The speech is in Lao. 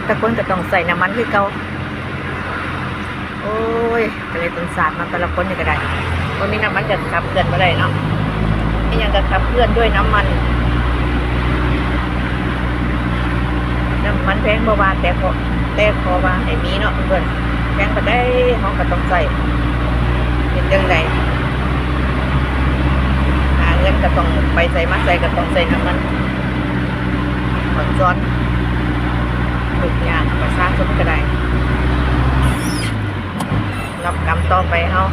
ແຕ່ຄົນກໍຕ້ອງໃຊ້ນ້ຳມັນຄືເກົ່າ. ໂອ້ຍ ກໍເລີຍຕ້ອງສາດເນາະ ແຕ່ລະຄົນນີ້ກໍໄດ້ ບໍ່ມີນ້ຳມັນກໍຂັບເຄື່ອນບໍ່ໄດ້ເນາະ. ອີ່ຫຍັງກໍຂັບເຄື່ອນດ້ວຍນ້ຳມັນ. ນ້ຳມັນແພງບໍ່ວ່າ ແຕ່ຂໍ ແຕ່ຂໍວ່າໃຫ້ມີເນາະເພື່ອນ. ແພງປານໃດເຮົາກໍຕ້ອງໃຊ້. ເຮັດຈັ່ງໃດ? ຫາເງິນກໍຕ້ອງໄປໃສມາໃສກໍຕ້ອງໃຊ້ນ້ຳມັນ. ອອນຊອນ ທຸກຢ່າງ ປະຊາຊົນກໍໄດ້ ຮັບກຳຕໍ່ໄປເຮົາ.